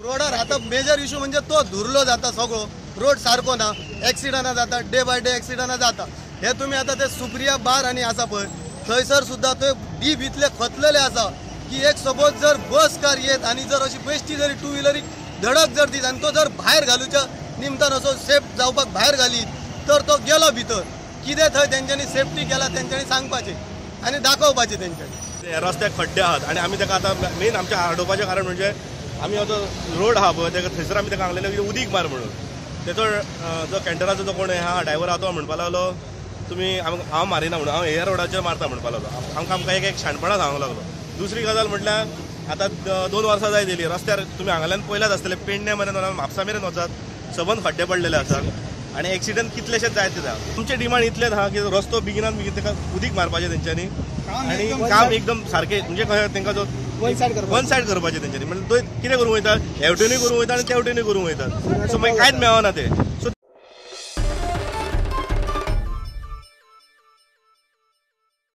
रोडार आतां major issue म्हणजे तो धुरलो जाता सगळो रोड सारको ना, एक्सिडंटां जाता, डे बाय डे एक्सिडंटां जाता. हे तुमी आतां ते सुप्रिया बार आनी आसा पळय थंयसर सुद्दां थंय डीप इतले खतलेले आसा की एक सपोज जर बस कार येत आनी जर अशी बेश्टी जरी टू व्हिलरीक धडक जर दीत आनी तो जर भायर घालूच्या निमतान असो सेफ जावपाक भायर घालीत तर तो गेलो भितर. कितें थंय तेंच्यांनी सेफ्टी केला तेंच्यांनी सांगपाचें आनी दाखोवपाचें तेंच्यांनी. रस्त्याक खड्डे आहात आनी आमी ताका आतां मेन आमच्या आडोवपाचें कारण म्हणजे आमी जो रोड आहा पळय ताका थंयसर आमी ताका सांगलेलें की उदीक मार म्हणून. तेचो जो कॅन्टराचो जो कोण आहा ड्रायव्हर आहा तो म्हणपाक लागलो तुमी हांव मारिना म्हणून, हांव ह्या रोडाचेर मारता म्हणपाक लागलो. आमकां आमकां एक एक शाणपणां सांगूंक लागलो. दुसरी गजाल म्हटल्यार आतां 2 वर्सां जायत येयली रस्त्यार तुमी हांगाल्यान पयलाच आसतले पेडण्या मेरेन म्हापसा मेरेन वचात सबंद खड्डे पडलेले आसात आनी एक्सिडंट कितलेशेच जायत जाता. आमचे डिमांड इतलेच आहा की रस्तो बेगिनात बेगीन ताका उदीक मारपाचें तेंच्यांनी आनी काम एकदम सारकें म्हणजे कशें तांकां जो वन सायड करपाचें तेंच्यांनी. म्हणजे कितें करूंक वयतात, हेवटेनूय करूंक वयता आनी तेवटेनूय करूंक वयतात, सो मागीर कांयच मेळना तें. सो